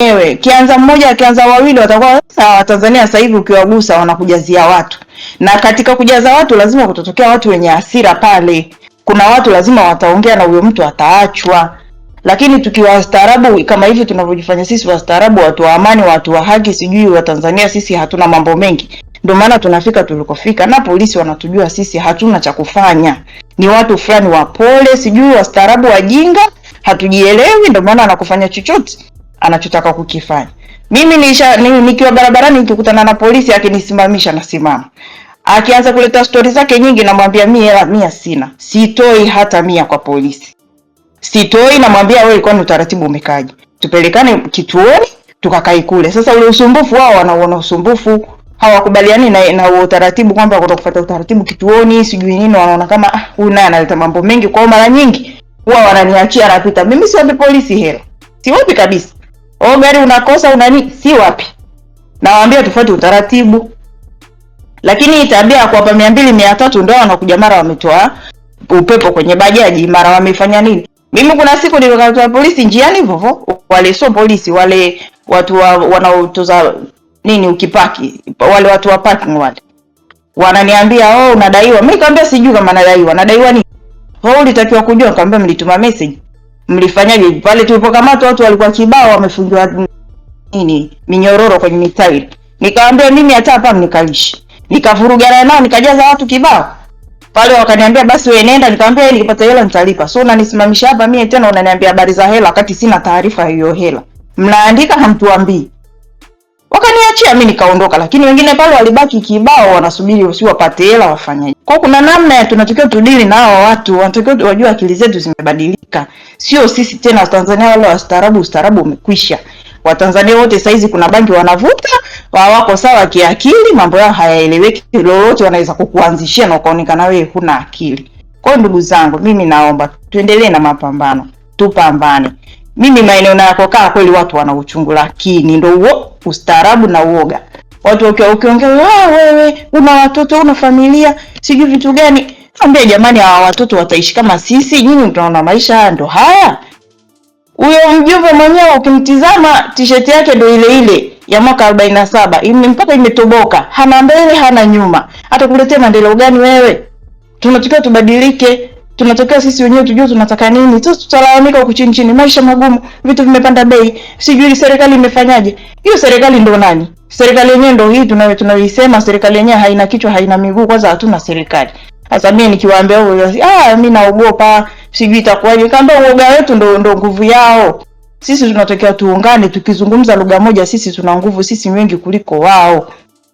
Wenyewe kianza mmoja, akianza wawili, watakuwa sawa. Tanzania sasa hivi ukiwagusa wanakujazia watu, na katika kujaza watu lazima kutotokea watu wenye hasira pale. Kuna watu lazima wataongea na huyo mtu ataachwa. Lakini tukiwa wastaarabu kama hivi tunavyojifanya sisi wastaarabu, watu wa amani, watu wa haki, sijui wa Tanzania sisi hatuna mambo mengi, ndio maana tunafika tulikofika, na polisi wanatujua sisi hatuna cha kufanya, ni watu fulani wapole, sijui wastaarabu, wajinga, hatujielewi, ndio maana anakufanya chochote anachotaka kukifanya. Mimi nikiwa barabarani nikikutana na polisi akinisimamisha nasimama. Akianza kuleta stori zake nyingi namwambia mi hela 100 sina. Sitoi hata 100 kwa polisi. Sitoi, namwambia wewe, kwani utaratibu umekaje? Tupelekane kituoni tukakae kule. Sasa ule usumbufu wao wanauona usumbufu, hawakubaliani na huo utaratibu kwamba kuna kufuata utaratibu kituoni, sijui nini, wanaona kama huyu naye analeta mambo mengi. Kwao mara nyingi huwa wananiachia napita. Mimi siwapi polisi hela. Siwapi kabisa. Oh, gari unakosa unani, si wapi. Nawaambia tufuate utaratibu. Lakini tabia ya kuwapa 200 300 ndio wanakuja mara wametoa upepo kwenye bajaji, mara wamefanya nini. Mimi kuna siku nilikamatwa polisi njiani hivyo hivyo, wale sio polisi, wale watu wanaotoza nini ukipaki, wale watu wa parking wale. Wananiambia oh, unadaiwa. Mimi nikamwambia sijui kama nadaiwa. Nadaiwa nini? Oh, ulitakiwa kujua. Nikamwambia mlituma message. Mlifanyaje? Pale tulipokamatwa watu walikuwa kibao wamefungiwa nini minyororo kwenye mitairi. Nikamwambia mimi hata hapa mnikalishi. Nikavurugana nao nikajaza watu kibao. Pale wakaniambia basi wewe nenda, nikamwambia nikipata hela nitalipa. So unanisimamisha hapa mimi tena unaniambia habari za hela wakati sina taarifa hiyo hela. Mnaandika hamtuambii. Wakaniachia mimi nikaondoka, lakini wengine pale walibaki kibao wanasubiri usi wapate hela wafanyaje. Kwa kuna namna ya tunatakiwa tudili na hawa watu, wanatakiwa wajue akili zetu zimebadilika. Sio sisi tena Tanzania wale wastaarabu, ustaarabu umekwisha. Watanzania wote saizi kuna bangi wanavuta, wako sawa kiakili, mambo yao hayaeleweki, lolote wanaweza kukuanzishia na ukaonekana wewe huna akili. Kwa hiyo ndugu zangu, mimi naomba tuendelee na mapambano, tupambane. Mimi maeneo nayakokaa kweli watu wana uchungu, lakini ndo huo ustaarabu na uoga. Watu ukiongea wewe una watoto una familia sijui vitu gani, ambia jamani, hawa watoto wataishi kama sisi, nyinyi mtaona maisha ndo haya. Huyo mjumbe mwenyewe ukimtizama t-shirt yake ndo ile ile ya mwaka 47 mpaka imetoboka, hana mbele hana nyuma. Atakuletea maendeleo gani wewe? Tunatakiwa tubadilike, tunatakiwa sisi wenyewe tujue tunataka nini. Sasa tutalalamika huku chini chini, maisha magumu, vitu vimepanda bei, sijui serikali imefanyaje. Hiyo serikali ndo nani? Serikali yenyewe ndo hii tunayoisema. Serikali yenyewe haina kichwa haina miguu. Kwanza hatuna serikali. Sasa mimi nikiwaambia huyo, mimi naogopa, sijui itakuwaje. Nikamwambia uoga wetu ndo nguvu yao. Sisi tunatakiwa tuungane, tukizungumza lugha moja, sisi tuna nguvu, sisi wengi kuliko wao.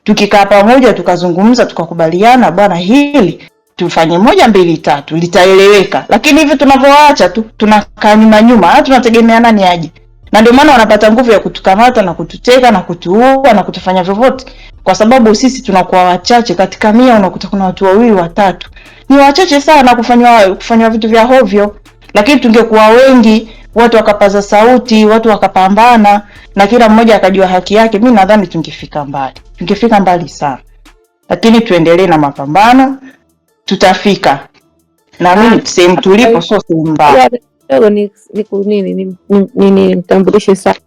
Tukikaa pamoja tukazungumza tukakubaliana, bwana, hili tufanye 1 2 3 litaeleweka. Lakini hivi tunavyoacha tu tunakaa nyuma nyuma, tunategemea nani aje? Na ndio maana wanapata nguvu ya kutukamata na kututeka na kutuua na kutufanya vyovyote, kwa sababu sisi tunakuwa wachache. Katika 100 unakuta kuna watu 2 3, ni wachache sana kufanywa vitu vya hovyo. Lakini tungekuwa wengi, watu wakapaza sauti, watu wakapambana na kila mmoja akajua haki yake, mimi nadhani tungefika mbali, tungefika mbali sana. Lakini tuendelee na mapambano, tutafika. Na mimi sehemu tulipo sio sehemu mbaya. Kidogo ni mtambulishe sana.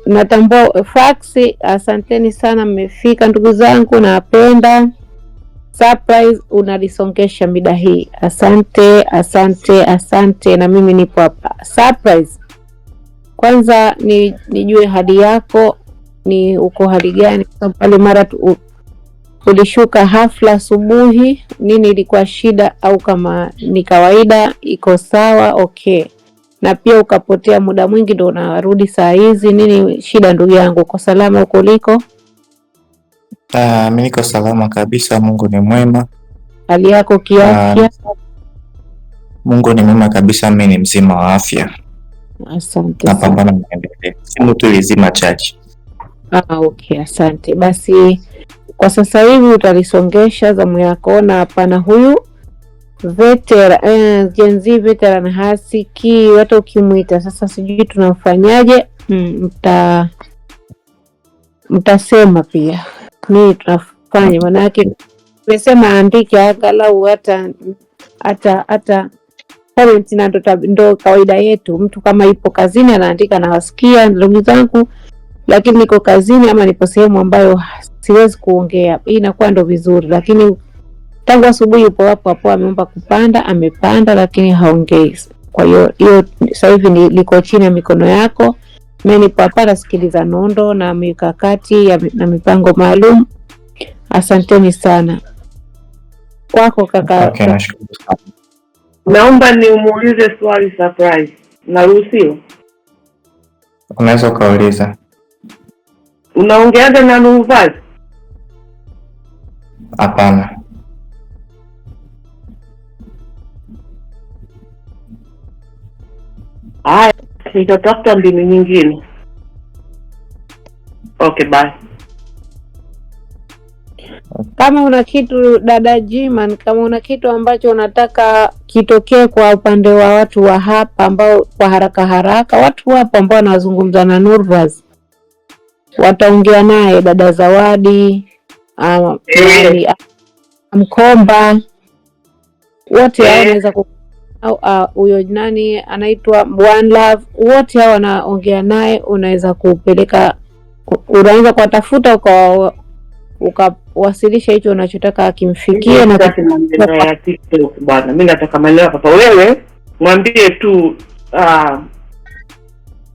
Natambua Faxi, asanteni sana mmefika ndugu zangu, nawapenda. Surprise unalisongesha mida hii. Asante, asante, asante, na mimi nipo hapa. Surprise. Kwanza nijue hali yako, ni uko hali gani? Pale mara ulishuka hafla asubuhi, nini ilikuwa shida au kama ni kawaida iko sawa? Okay. Na pia ukapotea muda mwingi ndo unarudi saa hizi, nini shida ndugu yangu? Uko salama huko uliko? Mimi niko salama kabisa, Mungu ni mwema. Hali yako kiafya? Mungu ni mwema kabisa, mimi ni mzima wa afya. Asante. Napambana naendelea. Simu tu ilizima chaji. Okay, asante. Basi kwa sasa hivi utalisongesha zamu yako, na hapana huyu veteran, Gen Z veteran hasikii hata ukimuita. Sasa sijui tunamfanyaje? Mtasema pia nini tunafanya, manake tumesema andike angalau hata Comment na ndo kawaida yetu. Mtu kama ipo kazini anaandika, nawasikia ndugu zangu, lakini niko kazini ama nipo sehemu ambayo siwezi kuongea, hii inakuwa ndo vizuri. Lakini tangu asubuhi yupo hapo hapo, ameomba kupanda, amepanda, lakini haongei. Kwa hiyo hiyo sasa hivi ni liko chini ya mikono yako. Mimi nipo hapa nasikiliza nondo na mikakati na mipango maalum. Asanteni sana. Kwako kaka. Okay, nashukuru sana. Naomba nimuulize swali Surprise. Naruhusiwa? Unaweza ukauliza. Unaongeaga na Nuvazi? Hapana. Haya, nitatafuta mbinu nyingine. Okay, bye. Kama una kitu dada Jiman, kama una kitu ambacho unataka kitokee kwa upande wa watu wa hapa ambao kwa haraka haraka, watu wapo ambao wanazungumza na Nurvaz, wataongea naye dada Zawadi, nani, Mkomba, wote hao wanaweza au huyo nani anaitwa One Love, wote hao wanaongea naye, unaweza kupeleka, unaweza kuwatafuta ukawasilisha hicho unachotaka akimfikie na Sitaki maneno ya TikTok bwana, mimi nataka maneno hapa. Wewe mwambie tu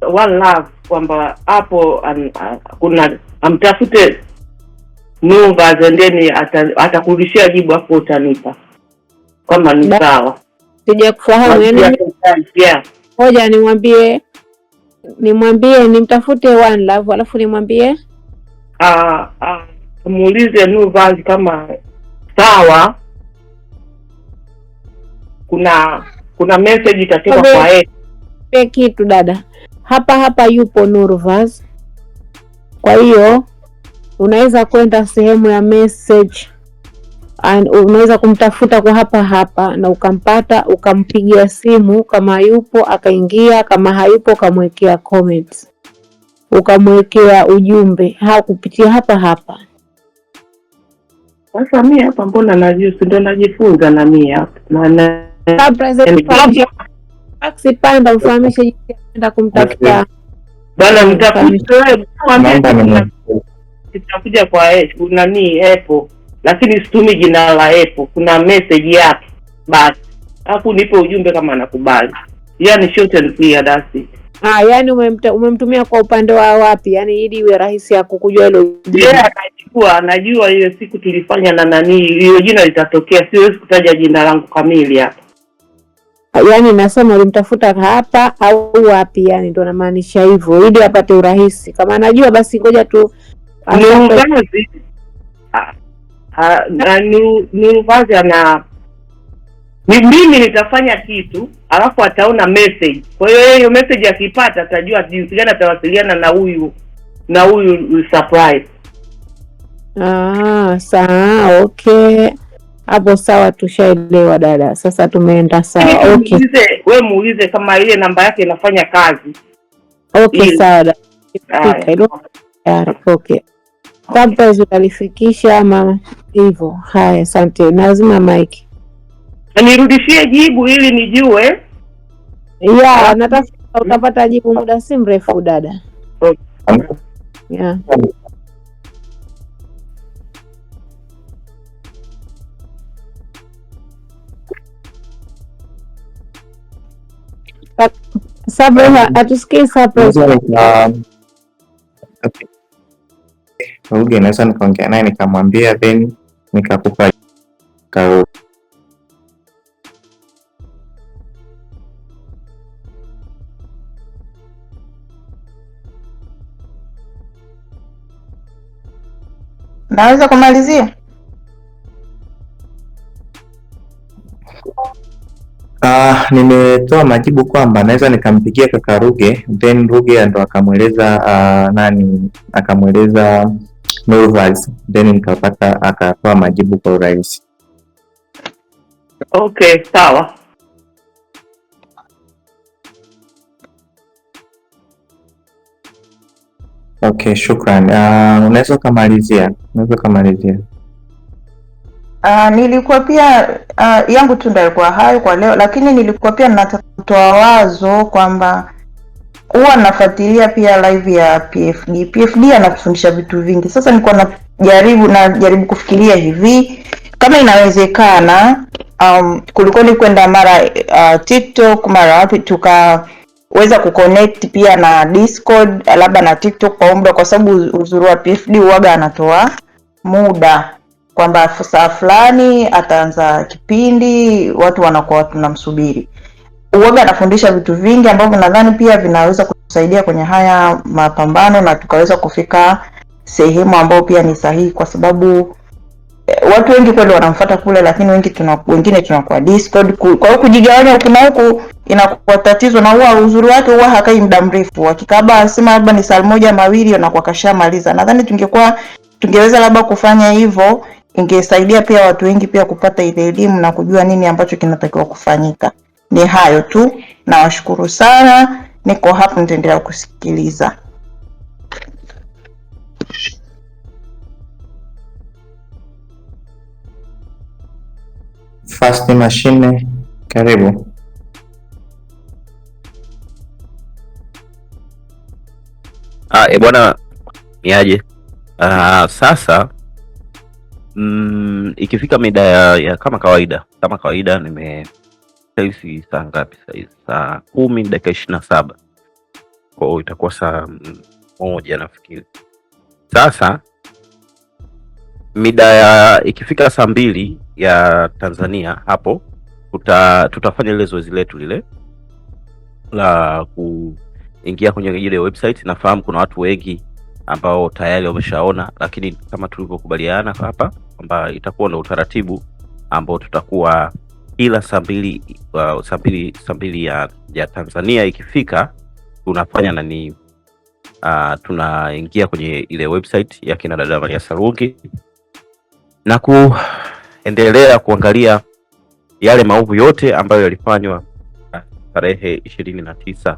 One Love kwamba hapo kuna amtafute Nurvaz and then atakurudishia jibu hapo, utanipa kama ni sawa. Sijakufahamu yani, Yeah. ngoja nimwambie nimtafute One Love alafu nimwambie Muulize Nurvaz kama sawa, kuna message itatoka kwa yeye. Kitu dada, hapa hapa yupo Nurvaz, kwa hiyo unaweza kwenda sehemu ya message and unaweza kumtafuta kwa hapa hapa na ukampata, ukampigia simu kama yupo akaingia, kama hayupo ukamwekea comments, ukamwekea ujumbe kupitia hapa hapa. Sasa mimi hapa mbona najua, si ndo najifunza na mimi hapa na Taxi panda, ufahamishe jinsi ya kwenda kumtafuta bana, mtafute wewe, mwambie itakuja kwa nani Apple, lakini situmi jina la Apple, kuna message yake basi, alafu nipe ujumbe kama anakubali. Yani short and clear, that's it. Yani umemtumia kwa upande wa wapi? Yani ili iwe rahisi ya kukujua hilo jina. Yeah, anajua ile siku tulifanya na nani, hiyo jina litatokea, siwezi kutaja jina langu kamili hapa. Yani nasema ulimtafuta hapa au wapi? Yani ndo namaanisha hivyo ili apate urahisi. Kama anajua basi ngoja tu Nurvazi Nurvazi ana mimi nitafanya kitu alafu ataona message. Kwa hiyo hiyo message akipata atajua jinsi gani atawasiliana na huyu na huyu Surprise. Sawa, okay. Hapo sawa, tushaelewa dada. Sasa tumeenda sawa. Okay. Wewe muulize kama ile namba yake inafanya kazi. Okay, sawa dada. Okay. Surprise utalifikisha ama hivyo. Haya, asante. Nazima mic. Nirudishie jibu ili nijue. Yeah, natafuta utapata jibu muda si mrefu dada. Okay. Yeah. Surprise, atusikie Surprise. Okay. Ruge, naweza nikaongea naye nikamwambia then nikakupa. Naweza kumalizia? Nimetoa majibu kwamba naweza nikampigia kaka Ruge then Ruge ndo akamweleza nani, akamweleza Nurvaz then nikapata, akatoa majibu kwa urahisi. Okay, sawa. Okay, shukran. Unaweza kumalizia. Unaweza kumalizia. Nilikuwa pia yangu tu ndio yalikuwa hayo kwa leo, lakini nilikuwa pia nataka kutoa wazo kwamba huwa nafuatilia pia live ya PFD. PFD anatufundisha vitu vingi. Sasa nilikuwa najaribu kufikiria hivi kama inawezekana, kulikoni kwenda mara TikTok mara wapi, tukaweza kuconnect pia na Discord labda na TikTok kwa muda, kwa sababu uzuri wa PFD huwaga anatoa muda kwamba saa fulani ataanza kipindi, watu wanakuwa tunamsubiri. Uoga anafundisha vitu vingi ambavyo nadhani pia vinaweza kutusaidia kwenye haya mapambano na tukaweza kufika sehemu ambayo pia ni sahihi, kwa sababu watu wengi kweli wanamfuata kule, lakini wengine tunakuwa Discord. Kwa hiyo kujigawanya huku na huku inakuwa tatizo, na huwa uzuri wake huwa hakai muda mrefu, akikaba asema labda ni saa moja mawili anakuwa kashamaliza. Nadhani tungeweza labda kufanya hivyo, ingesaidia pia watu wengi pia kupata ile elimu na kujua nini ambacho kinatakiwa kufanyika. Ni hayo tu, nawashukuru sana, niko hapa nitaendelea kusikiliza. Fast Machine, karibu. Bwana niaje? Sasa ikifika mida ya kama kawaida nime saizi saa ngapi saizi? Saa 10:27. Kwa hiyo itakuwa saa 1 nafikiri. Sasa mida ya ikifika saa 2 ya Tanzania hapo tutafanya ile zoezi letu lile la kuingia kwenye ile website. Nafahamu kuna watu wengi ambao tayari wameshaona, lakini kama tulivyokubaliana hapa kwamba itakuwa na utaratibu ambao tutakuwa kila saa mbili ya Tanzania ikifika tunafanya nani, tunaingia kwenye ile website ya kina dada Maria Sarungi na kuendelea kuangalia yale maovu yote ambayo yalifanywa tarehe 29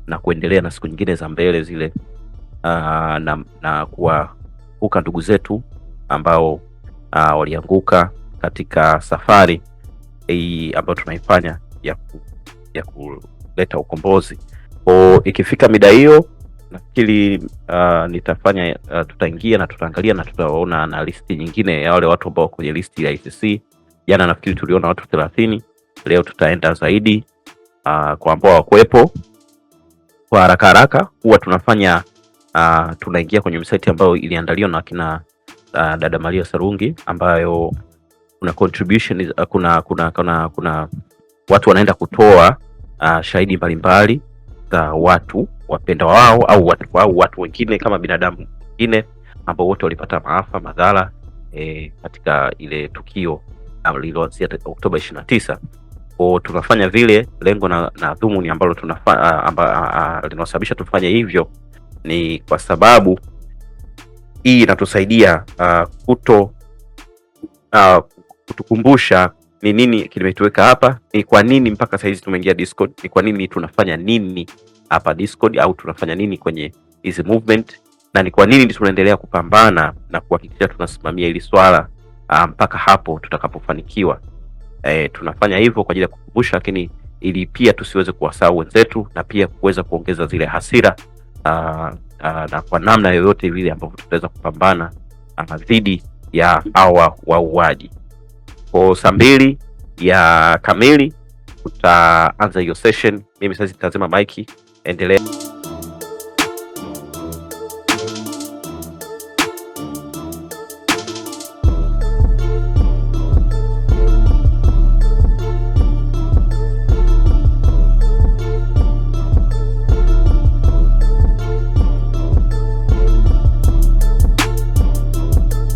na kuendelea na siku nyingine za mbele zile, na kuwakumbuka ndugu zetu ambao walianguka katika safari hii ambayo tunaifanya ya kuleta ukombozi. Kwa ikifika mida hiyo nafikiri nitafanya tutaingia na tutaangalia na tutaona na listi nyingine ya wale watu ambao kwenye listi ya ICC. Jana nafikiri tuliona watu 30, leo tutaenda zaidi kwa ambao hawakuwepo. Kwa haraka haraka huwa tunafanya tunaingia kwenye website ambayo iliandaliwa na kina dada Maria Sarungi, ambayo kuna contribution, kuna watu wanaenda kutoa shahidi mbalimbali za watu wapenda wao au watu wengine kama binadamu wengine ambao wote walipata maafa madhara katika ile tukio lililoanzia Oktoba 29. Kwa tunafanya vile, lengo na dhumuni ambalo linasababisha tufanye hivyo ni kwa sababu hii inatusaidia kutukumbusha ni nini kimetuweka hapa, ni kwa nini mpaka saizi tumeingia Discord, ni kwa nini tunafanya nini hapa Discord au tunafanya nini kwenye hizi movement, na ni kwa nini tunaendelea kupambana na kuhakikisha tunasimamia hili swala mpaka hapo tutakapofanikiwa. Tunafanya hivyo kwa ajili ya kukumbusha, lakini ili pia tusiweze kuwasahau wenzetu na pia kuweza kuongeza zile hasira na kwa namna yoyote vile ambavyo tutaweza kupambana dhidi ya hawa wauaji. Kwa saa 2 ya kamili tutaanza hiyo session. Mimi sasa nitazima mic, endelea.